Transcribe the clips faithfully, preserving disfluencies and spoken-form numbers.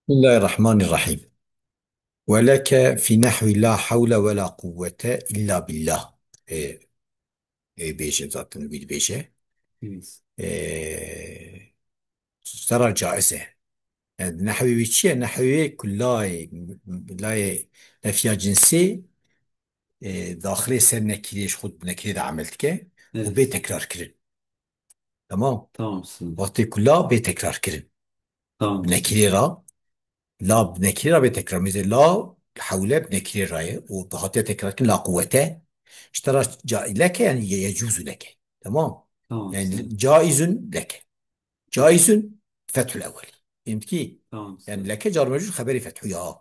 بسم الله الرحمن الرحيم. ولك في نحو لا حول ولا قوة إلا بالله. Ê, ê bêje zaten, wî dibêje. Ê, sera caiz e. Yani, nehwê wî çi ye? Nehwê wî ku layê, layê nefya cinsê, ê, daxilê ser nekirê, ji xwe bi nekirê de emel dike û Evet. bê tekrar kirin. Tamam. Tamam, sağ ol. Wextê ku la bê tekrar kirin. Tamam. Bi nekirê ra, la bi nekirê ra bê tekrar. Mesela la hewle bi nekirê ra ye û bi hatiye tekrar kirin la quwete. Ji te ra ca-, leke yani ye-, yecuzu leke. Tamam. Tamam, Yani sağ ol. caizun leke. Caizun fethul ewwel. Fehmtî? Tamam, sağ Yani ol. leke car mecûz xeberî fethu ya.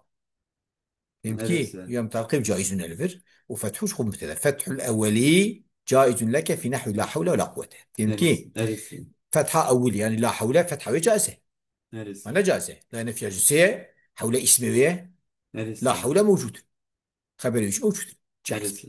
Fehmtî? Evet, sağ ol. Ya mutaqib caizun elvir û fethu ji xwe mubteda. Fethul ewweli caizun leke fi nahwi la hawle ve la quwwete. Fehmtî? Evet, evet, sağ ol. Fetha ewweli yani la hawle fetha wê caiz e. Evet, sağ ol. Mana caiz e. La nefya cinsê ye, hawle ismê wê ye. Evet, sağ ol. La hawle mewcud. Xeberê wî jî mewcûd e. Caiz. Evet.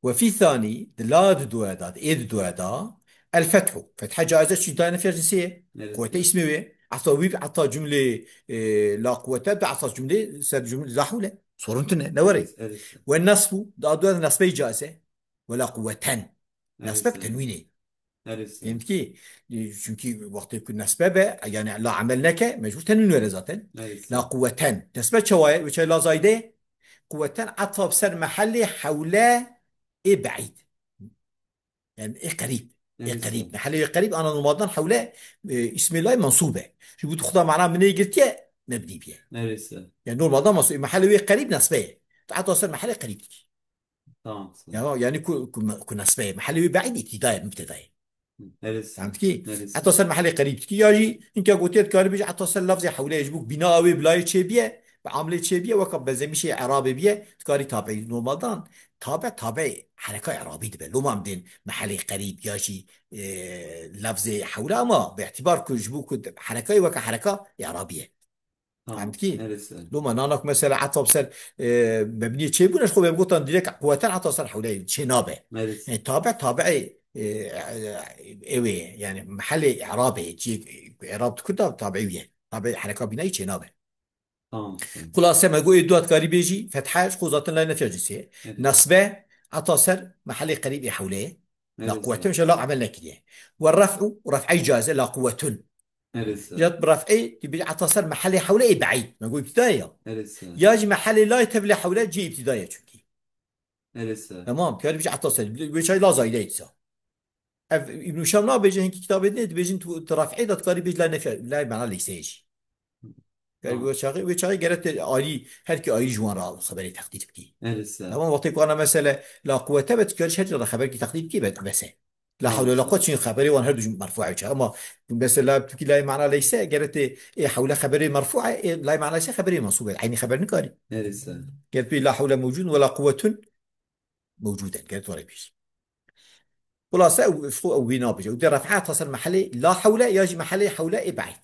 Ve fî thanî, di la di doya da, di ê di doya da, el fethu. Fetha caiz e, çünkü daye nefya cinsê ye. Evet. Quwete ismê wê. Ata wî, ata cumlê, e, la quwete, bi ata cumlê, ser cumlê la hawle. Sorun tune, ne were? Evet, evet. Ve nasbu, da doya da nasbe caiz e. Ve la quweten. Nasbe Evet, bi evet. tenwînê. Her ise. Fehmtî? E, çünkü wextê ku nesbe be, yani la emel neke, mecbur tenwîn were zaten. Her ise. La quweten. Nesbe çawa ye? Wê çay la zayde? Quweten etaf ser mehellê hewle ê be'îd. Yani ê qerîb. Her Ê ise. qerîb. Mehellê wê qerîb ana normaldan hewle, e, ismê lay mensûb e. Ji bo tu xuda mana minê girtiye, mebnî biye. Her ise. Yani normaldan mensûb. Mehellê wê qerîb nesbe ye. Tu etaf ser mehellê qerîb dikî. Tamam. Ya, yani ku, ku, ku nesbe ye. Mehellê wê be'îd îbtîda ye, mubteda ye. Her ise. Fehmtî? Her ise. Heta ser mehellê qerîb dikî. Ya jî hinka gotiye dikarî bêjî heta ser lafzê hewle ye. Ji bo bîna wê bi layê çêbiye, bi amlê çêbiye, weka benzemişê erabê biye, dikarî tabi'î normaldan. Tabi, tabi hereka erabî dibe. Loma em dên mehellê qerîb ya jî, e, lafzê hewle ama bi îtibar ku ji bo ku herekayê weka hereka erabî ye. Tamam. Fehmtî? Her ise. Loma nanak mesela etaf ser, e, mebniyê çêbûne, ji xwe bêm gotan direk quweten etaf ser hewleyê çê nabe. Her ise. Yani tabi, tabi'ê, e, e, ewê ye. Yani mehellê i'rabê, ciyê i'rab dikur da tabi'î wî ye. Tabi'ê hereka bînayî çê nabe. Tamam. Xulase me got ê dua dikarî bêjî, fethe, ji xwe zaten lay nefya cinsê ye. Evet. Nasbe, etaf ser mehellê qerîb ê hewleyê. La Evet, quweten evet. mesela emel nekiriye. Ve ref'u, ref'ey caize, la quwetun. Her ise. Ya bi ref'ê, tu bêjî etaf ser mehellê hewle ê be'îd. Me got îbtidayê ya. Her ise. Ya jî mehellê lay tevlê hewle cê îbtidayê çünkü. Her ise. Tamam, tu bêjî etaf ser. Wê çay la zayde îtsa. Ev Îbn Hişam nabêje, hinkî kitabê dinê dibêjin tu, tu ref'ê de dikarî bêjî lay nefya, lay mana leyse jî. Yani Tamam. wê çaxê, wê çaxê gere te ayrî, her ki ayrî ji wan ra xeberê teqdîr bikî. Her ise. Tamam, wextê ku ana mesele la quwete be, tu karî her ra xeberkî teqdîr bikî, be, bes e. La Tamam. hewle la quwwet, çünkü xeberê wan her du merfû e çaxê. Ama mesela tu ki lay mana leyse, gere te ê hewle xeberê merfû e, ê lay mana leyse xeberê mensûb e. Eynî xeber nikarî. Her ise. Gere tu la hewle mewcûd ve la quwwetun mewcûd e. Gere tu were bêjî. Xulase ew, ew wî nabêje. Ew dê ref'e etaf ser mehellê la hewle ya jî mehellê hewle ê be'îd.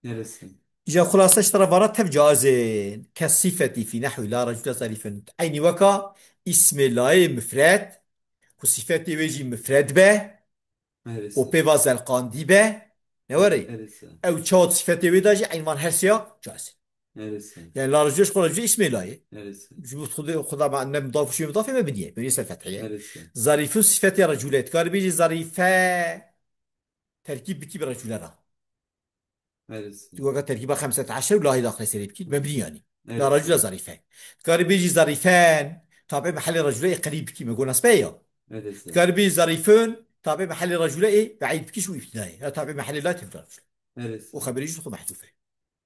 Her ise. Îja xulase ji te re vara tev cazên. Kes sifetî fî nehwî la recule zarîfin. Eynî weka îsmê layê mifred, ku sifetê wê jî mifred be, Her ise. û pê va zelqandî be. Ne were? Her ise. Ew çawa sifetê wê de jî eynî van her sêya cazên. Her ise. Yani la recule ji xwe recule îsmê layê. Her ise. Ji bo xwedê, xuda ma ne mudaf û şê mudafê me biniye. Biniye ser fetheye. Her ise. Zarîfun sifetê recule. Dikarî bêjî zarîfe terkîb bikî bi recule ra. Her ise. Tu weka terkîba xemsete eşer û lahî daxilê serê bikî. Me binî yanî. Her La ise. recule zarîfe. Dikarî bêjî zarîfen. Tabi mehellê recule ê qerîb bikî. Me got nasbe ya. Her ise. Dikarî bêjî zarîfun. Tabi mehellê recule ê be'îd bikî û îbtidayê. Ya tabi mehellê la tevlê recule. Her ise. O xeberî jî xwe mehzûf e.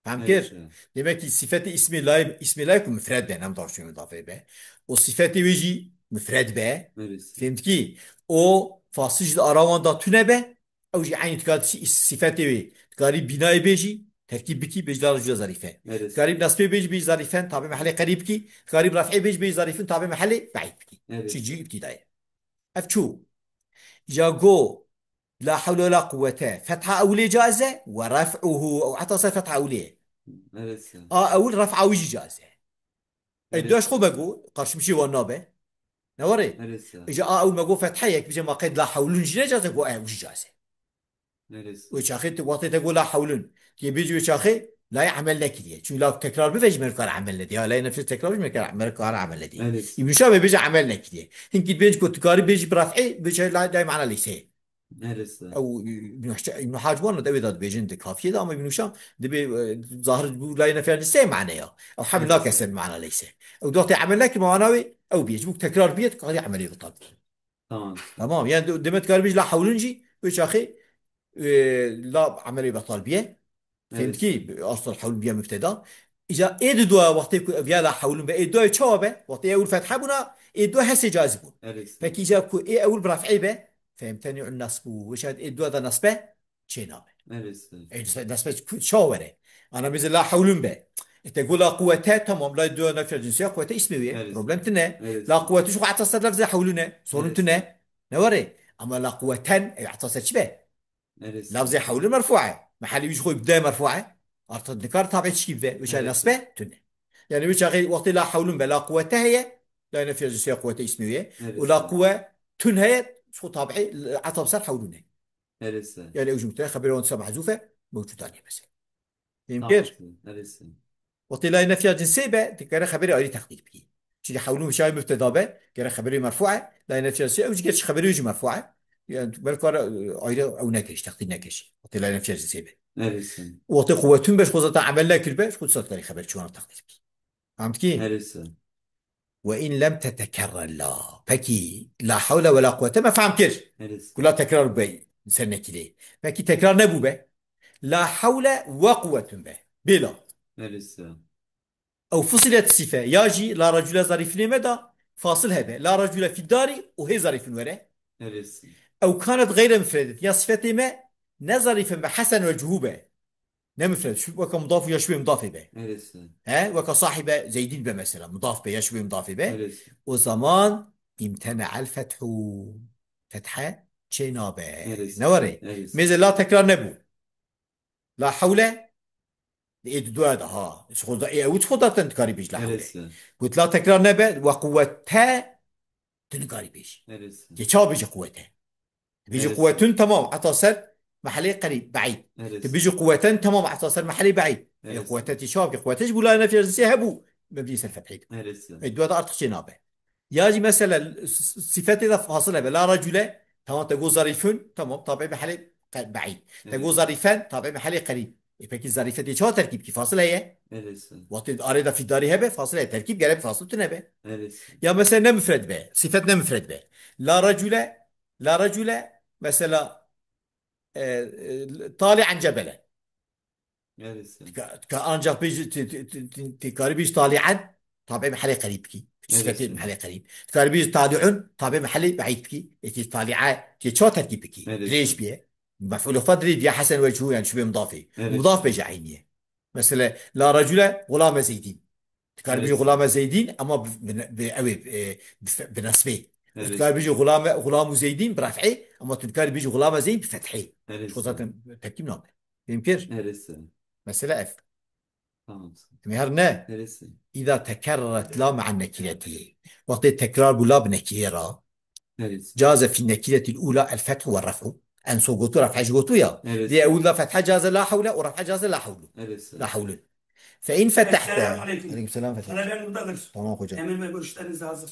Fem Evet, kir? evet. Demek ki sifetê ismê lay, ismê lay ku mifred be, nem dav şûn dafê be. O sifetê wê jî mifred be. Evet. Fem ki? O fasil ji ara wan da tune be. Ew jî eynî dikar sifetê wê. Dikarî bînayê bêjî, terkîb bikî, bêjî la recule zarîfe. Evet. Dikarî nasbê bêjî, bêjî zarîfen, tabi mehellê qerîb bikî. Dikarî ref'ê bêjî, bêjî zarîfin, tabi mehellê be'îd bikî. Evet. Çi cî îbtidayê. Ev çû. Ja go, la hewle ve la quwwete. Fetha ewilê caize ve ref'uhu. Ew heta ser fetha ewilê. Evet. A ewil ref'a wî jî caize. Ey Evet. daş xwe me go, qarşimişê wan nabe. Ne were? Evet. Îja a ewil me go fetha yek, bije ma qeyd la hewlun jî ne caize, go ew jî caize. Evet. Wê çaxê tu, wextê te go la hewlun. Tê bêjî wê çaxê, Layê emel nekiriye. Çünkü la tekrar bibe jî me kar emel nediye. Ya layê nefî tekrar bibe jî me kar, me kar emel nediye. Evet. Îbn Şabe bêje emel nekiriye. Hinkî dibêjin ku tu karî bêjî bi ref'ê, bêje la, layê mana leyse. Neresi? Ew, Îbn Hişam, Îbn Hac wan de ew da dibêjin di kafiyê de, ama Îbn Hişam dibê, e, zahir bu layê nefî sê mane ya. Ew hem Neresi? Nakese mana leyse. Ew dotê emel nekir mana wê, ew bêj. Bu tekrar biyet, karî emelê bital. Tamam. Tamam. Yani de-, demek karî bêj la hewlun jî, wê çaxê, e, la emelê betal biye. Evet. Fehmtî, asıl hewlun biya mübteda. Îca ê di dua wextê ku ev ya la hewlun be, ê dua çawa be? Wextê ewil fethe bûna, ê dua hesê caiz bûn. Evet. Peki îca ku ê ewil bi ref'ê be, fehmteni un nasbu. Wişat ê dua da nasbe, çê nabe. Evet. Ê nasbe, nasbe ku çawa were? Ana bize la hewlun be. E te gu la quwete, tamam, la dua nefya cinsiya quwete ismi wê. Evet. Problem tine. Evet. La quwete şu hatta sadar ze hewlune. Sorun Evet. tine. Ne were? Ama la quweten, e hatta çi be? Neresi? Lafzê hewlun merfû e. Mehelê wî ji xwe bide merfû e. Artık nikar tabi çikî bide. Wişa Neresi? Nasbe tune. Yani wî çaxê wextê la hewlun be, la quwete heye. La nefya cinsiya quwete ismi wê. Neresi? Û la quwetun heye. Ji xwe tabi etaf ser hewlun e. Neresi? Yani ew jumte xebere wan sa mehzûf e. Mewcûd aniye mesela. Fehim Tamam. kir? Neresi? Wextê layê nefya cinsê be, dikare xeberê ayrî teqdîr bikî. Çünkü hewlun wişayê mübteda be, gere xeberê merfû e, layê nefya cinsê, ew jî gerçi xeberê jî merfû e. Yani, belkar, e, ayrı ew nekiriş, teqdîr nekiriş. Wextê layê nefya cinsê be. Neresi? Wextê quwetun be, ji xwe zaten emel nekir be, ji xwe zaten xeber çiwana teqdîr bikî. Fehmtkî? Neresi? Ve in lem tetekerrer la. Peki, la hewle ve la quwete me fehm kir. Neresi? Ku la tekrar be, ser nekirê. Peki tekrar nebû be. La hewle ve quwetun be. Bê la. Neresi? Ew fusilet sife. Ya jî la recule zarîfinê me da fasil hebe. La recule fî darî û hê zarîfin were. Neresi? Ew kanet gayre mufredet. Ya sifetê me ne zarîfin be, hesen wecihû be. Ne mufred. Şu weka mudaf ya şubê mudafê be. Neresi? He? Weka sahibe Zeydîn be mesela. Mudaf be ya şubê mudafê be. Neresi? O zaman imtene'el fethu. Fethe çê nabe. Neresi? Ne were? Neresi? Mêze la tekrar nebû. La hewle. Ê di dua da ha. Ji xwe da, ê ew ji xwe da ten dikarî bêj la hewle. Neresi? Got la tekrar nebe, we quwete tu nikarî bêj. Neresi? Tê çawa bêje quwete? Bêje Evet. quwetun, tamam, heta ser mehelê qerîb, be'îd. Evet. Tu bêje quweten, tamam, heta ser mehelê be'îd. Evet. Ya quwete tê çawa bike? Quwete ji bo la nefya cinsê hebû, mebnî ser fethê. Evet. E, dua da artık çê nabe. Ya jî mesela s-, s-, sifetê de fasıl hebe. La recule, tamam, te got zarîfun, tamam, tabi mehelê qe-, be'îd. Te Evet. got zarîfen, tabi mehelê qerîb. E, peki zarîfetê çawa terkîb ki? Fasıl heye. Evet. Wextê arê de fî darî hebe, fasıl heye. Terkîb gerek fasıl tune be. Evet. Ya mesela ne müfred be, sifet ne müfred be. La recule, la recule, mesela, e, e, tali'en cebele. Neresi? Ka, ka ancak bir ti, ti, ti, ti, ti karî bêj tali'en, tabi mehelê qerîb ki. Neresi? Sifetê mehelê qerîb. Karî bêj tali'un, tabi mehelê be'îd ki. E, ti tali'e, ti çawa terkîb bikî? Neresi? Dirêj biye. Mef'ûl xwe dirêj biye, hesen wecihû, yani şubê mudafê. Neresi? Mudaf bêje eyniye. Mesela, la recule gulame Zeydîn. Dikarî bêjî Evet. gulame Zeydîn, ama bi, bi, bi, ew ê, e, bi fe-, bi nesbê. Evet. Dikarî bêjî gulame, gulamu Zeydîn bi ref'ê, ama tu dikarî bêjî gulame Zeydîn bi fethê. Evet. Ji xwe zaten terkîb nabe. Fehim kir? Neresi? Mesele ev. Tamam. Em ê her ne? Neresi? İza tekerreret la me'en nekireti. Wextê tekrar bû la bi nekirê ra. Neresi? Caze fi nekiretil ula el fethu ve ref'u. En son gotu ref'e jî gotu ya. Neresi? Diye ewil da fethe caze la hewle û ref'e caze la hewlu. Neresi? La hewlun. Fe in fetehte. Esselamu aleyküm. Aleyküm selam fethe. Sana ben buradadır. Tamam hocam. Emir ve görüşleriniz hazır.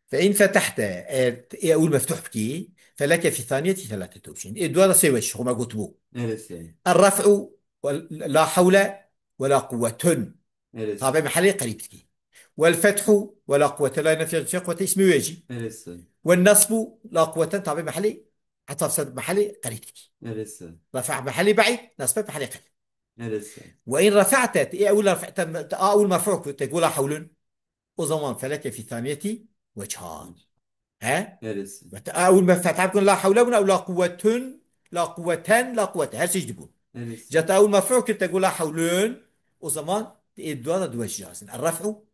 Fe in fetehte, eğer ê ewil meftuh bikî, feleke fi thaniyeti thelâthetû. Şimdi ê dua da sê weç, xwe me gotibû. Neresi? Er ref'u ve la hewle ve la quwwetun. Neresi? Tabi mehelê qerîb dikî. Wel fethu ve la quwwete la nefya şey quwwete ismi wê jî. Neresi? Wel nasbu la quwweten tabi mehelê etaf ser mehelê qerîb dikî. Neresi? Refa mehelê be'îd, nasbe mehelê qerîb. Neresi? Ve in refa'te, te ê ewil refa'te, te a ewil merfu ku, te gola hewlun. O zaman feleke fi thaniyeti weçhan. He? Neresi? Ve te a ewil me fetha bikun la hewle bûn, ew la quwwetun, la quwweten, la quwwete. Her şey dibûn. Neresi? Ca te ewil merfu kir, te gola hewlun. O zaman te ê dua da duwe jî lazim. Er ref'u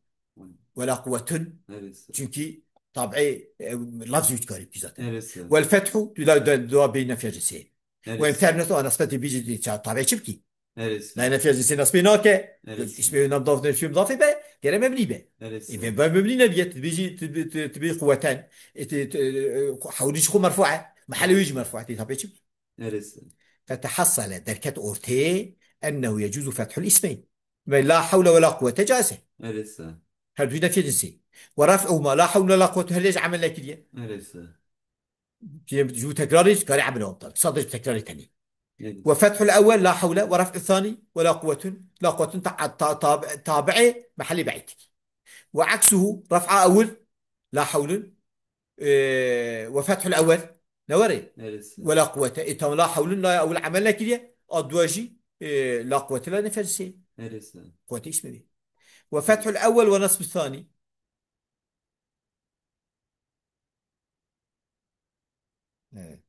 ve la quwwetun. Neresi? Çünkü tabi'ê, e, lafzî wî dikarî bikî zaten. Neresi? Wel fethu, tu la du-, dua bê nefya cinsê. Neresi? Wel fethu, nasbetê bî jî ça-, tabi'ê çi bikî? Neresi? La nefya cinsê nasbê nake. Neresi? İsmê wê nam daf nefyê mudafê be, gere mebnî be. Neresi? E, be, be mebnî nebiye, tu bêjî, tu, tu, tu bêjî quwweten. E, tu, tu, e, hewlî jî xwe merfu e. Mehelê wê jî merfu e. Tê tabi'ê çi bikî? Neresi? Fetehassale, derket ortê, أنه يجوز فتح الاسمين. Ve la hawle ve la kuvvete caize. Her du nefye cinsî. Ve raf'uhuma la hawle ve la kuvvete her yek amel nekiriye. Piyê ji tekrarî karî amel waptal. Sadece tekrarî tenî. Ve fethul ewwel la hawle ve raf'u thani ve la kuvvetun. La kuvvetun ta-, ta-, tab-, tabi'ê mehellî be'îd. Ve aksuhu raf'a ewil la hawlun, e, ve fethul ewwel. Ne were? Ve la kuvvete. E, tam la hawlun la ewil amel nekiriye. A dua jî, e, la kuvvete la nefye cinsî. Kuvvete ismi bî. Ve fethul ewwel ve nasbu thani. Evet.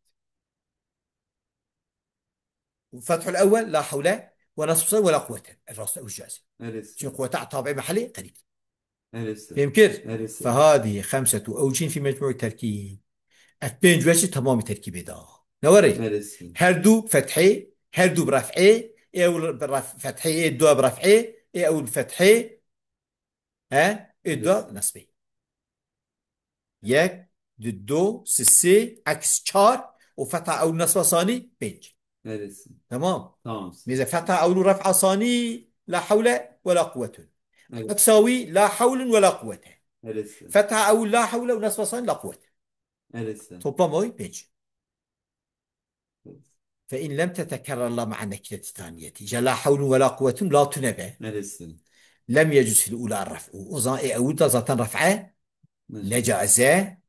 Fethul ewwel la hawle ve nasbu thani ve la kuvvete. Rast ew caiz. Çünkü kuvvete tabi mehellî qerîb. Fehim kir? Fehadî xemsetu ewcîn fî mecmûî terkîb. Ev pênc weçî temamî terkîbê da. Ne were? Her du fethê, her du bi ref'ê, ê ew bi ref-, fethê, ê du bi ref'ê, ê ew bi fethê, he? Ê du bi nasbê. Yek, du, du, sê, sê, aks çar û fetha ew nasba sanî pênc. Tamam. Mêze fetha ew û ref'a sanî la hawle ve la quwwetun. Aksa wî la hawlun ve la quwwete. Fetha ew la hawle û nasba sanî la quwwete. Toplama wî pênc. Fe in lem tetekerrer la ma'a nekireti taniyeti. Ja la hawlun ve la quwwetun la tune be. Lem yecuz fil ula raf'u. O zaman ê ewil da zaten raf'e necaize.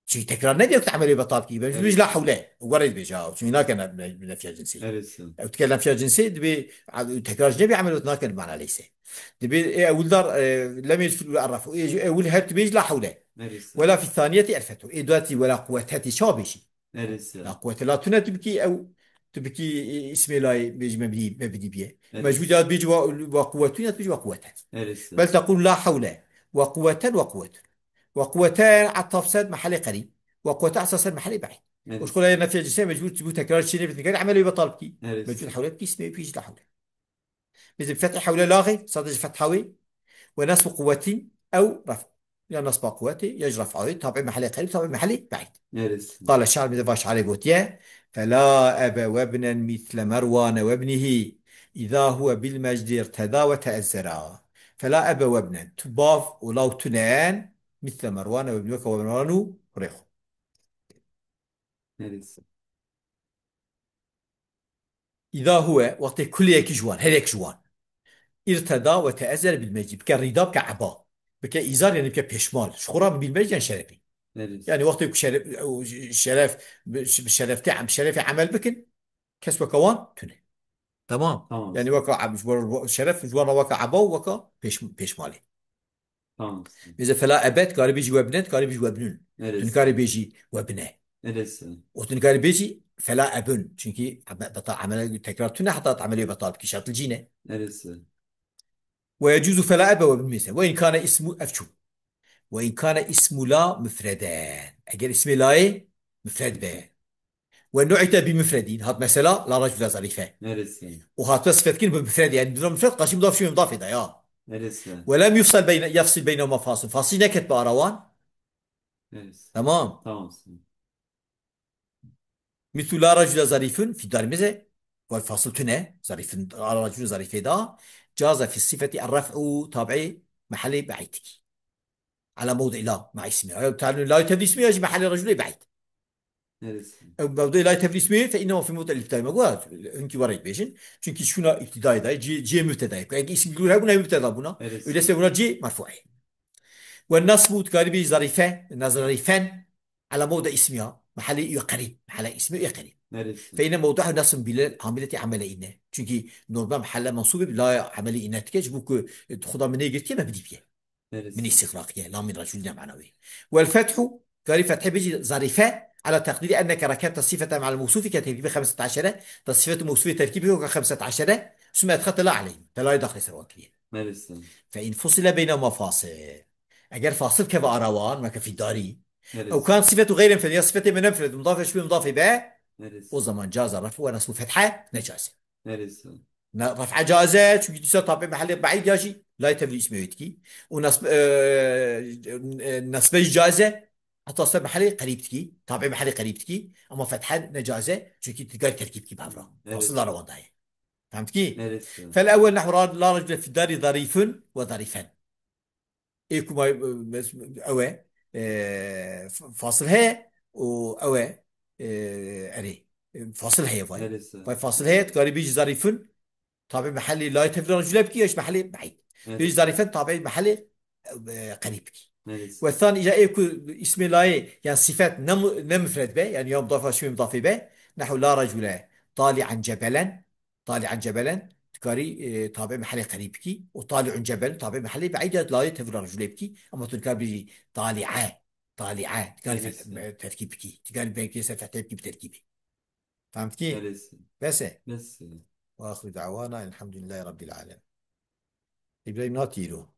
Çünkü tekrar ne diyor ki ameli betal ki. Ben la hawle. O göre bir cevap. Çünkü naken ne, ne, nefya cinsi. Ew tike nefya cinsi dibi tekrar ne bir ameli naken mana leyse. Dibi e, ewil dar, e, lem yecuz fil ula raf'u. E, ewil her tu bej la hawle. Ve la fi taniyeti el fethu. E duati ve la quwweteti çabêşi. La quwwete la tune tu bikî ew, tu bikî, e, îsmê layê bêjî mebnî, mebnî bîye. Mecbûr ya bêjî wa, wa quwwetûn ya tu bêjî wa quwweten. Bel teqûl la hawle wa quwweten wa quwwetûn. Wa quwweten etaf ser mehelê qerîb. Wa quwwete etaf ser mehelê be'îd. O şkola ya nefya cinsê mecbûr tu bû tekrar çênê bitin. Gel emelê betal bikî. Mecbûr hawle bikî, îsmê bikî la hawle. Mêze bi fethê hewle laxê, sadece fetha wê. Ve nesbu quwwetin ew ref-, ya nesba quwwetê, ya jî ref'a wê, tabi mehelê qerîb, tabi mehelê be'îd. Qale şair, mêze va şairê gotiye, fela ebe webnen misle Merwane webnihi, iza huwe bil mecdi irteda ve teezzera. Fela ebe webnen, tu bav û law tunen, misle Merwane webnihi, weke Merwan û kurê xwe. Îza huwe, wextê kulê yekî ji wan, her yek ji wan. Îrteda ve teezzer bil mecî. Bike rîda, bike eba. Bike îzar, yani bike pêşmal. Ji xwe re bil mecî yani şerefî. Yani wextê ku şeref, şeref, bi, bi şeref tê, şerefê emel bikin, kes weke wan tune. Tamam. Yani weke ab-, ji wan, şeref ji wan re weke eba û weke pêş-, pêşmalê. Tamam. Mêze fela ebed, karî bêjî webne, karî bêjî webnun. Tu nikarî bêjî webne. Û tu nikarî bêjî fela ebun. Çünkü ame-, beta emele tekrar tune heta emelê betal bikî şertil cî ne. Ve yecuzu fela ebe webnun mêze. Ve in kane ismu efçû. Ve in kane ismu la müfreden. Eger ismê layê müfred be. Ve nu'ite bi müfredin. Hat mesela la racula zarife. O hatbe sifet kin bi müfred. Yani duna müfred qaşî mudaf şû mudafê de ya. Ve lem yufsal beyne, yafsil beynehuma fasil. Fasil neket bi ara wan. Tamam. Mithu la racula zarifun fi dar mêze. Ve fasil tune. Zarifun, la racula zarife da. Caza fi sifeti er-ref'u tabi'i mehalli be'îd. Ala mewdi'i la ma ismi. Ew tanî la tevlî ismi ya jî mehalê racûlê be'îd. Ew mewdi'i la tevlî ismi fe innehu fi mewdi'il ibtidai. Me got, hinkî were bêjin. Çünkü şuna ibtidai da, cî, cî mübtedayê. Eger isim gülür hebûna, mübteda bûna. Öyleyse bûna cî merfu'ê. Ve nasbu, tu karî bêjî zarife, nazarifen, ala mewdi'i ismiya. Mehalê yu qerîb, mehalê ismi yu qerîb. Fe inne mewdi'u nasbun bil amileti amele inne. Çünkü normal mehalê mensûbê bi la amele inne dike, ji bo ku xuda min nêgirtiye me bidî biye. Min îstîxraqiye, la min racûl ne mana wê. Wel fethu, karî fethê bêjî zarife, ala teqdîrî enneke rekebte sifete me'al mewsûfî ke terkîbî xemsete eşere, da sifet û mewsûfê terkîbî weke xemsete eşere, sümme edxete la aleyhim. Te layê daxilê ser wan kiriye. Fe in fusile beynehuma fasil. Eger fasil keve ara wan, weke fî darî. Ew kan sifetu gayri mufred, ya sifetê me ne mufred, mudafê şû mudafê be, o zaman caza ref'u ve nasbu fethe necaize. Na, raf'a caize, çünkü dîsa tabi mehalê be'îd ya jî, layê tevlî ismê wê dikî. Û nasb-, e, e, nasbe jî caize, heta ser mehalê qerîb dikî, tabi mehalê qerîb dikî. Ama fethe ne caize, çünkü tu karî terkîb dikî bi hevra. Fasil dara wan dayê. Fehmtkî? Fel ewel nehw la racule fî darî zarîfun ve zarîfen. Ê ku ma, e, ew e, e, f-, fasil heye û ew e, e, erê, e, fasil heye vay. Vay fasil heye, dikarî bêjî zarîfun, tabi mehelê layê tevlî racule bikî, ya ji mehelê beîd. Bêjî zarîfen tabi mehelê, e, qerîb bikî. Ve than îca ê ku îsmê layê, yan sifet ne mu-, ne mufred be, yani ya mudafe şû mudafe be, nehu la racule tali'an cebelen, tali'an cebelen, dikarî, e, tabi mehelê qerîb bikî, û tali'un cebelen tabi mehelê beîd ya layê tevlî racule bikî, ama tu nikar bêjî tali'e, tali'e, dikarî fe-, terkîb bikî, dikarî belkî ser fethe bikî bi terkîbê. Fehmtkî? Bes e. Ve axiru da'wana elhamdülillahi rabbil alemin. İbrahim Natiro.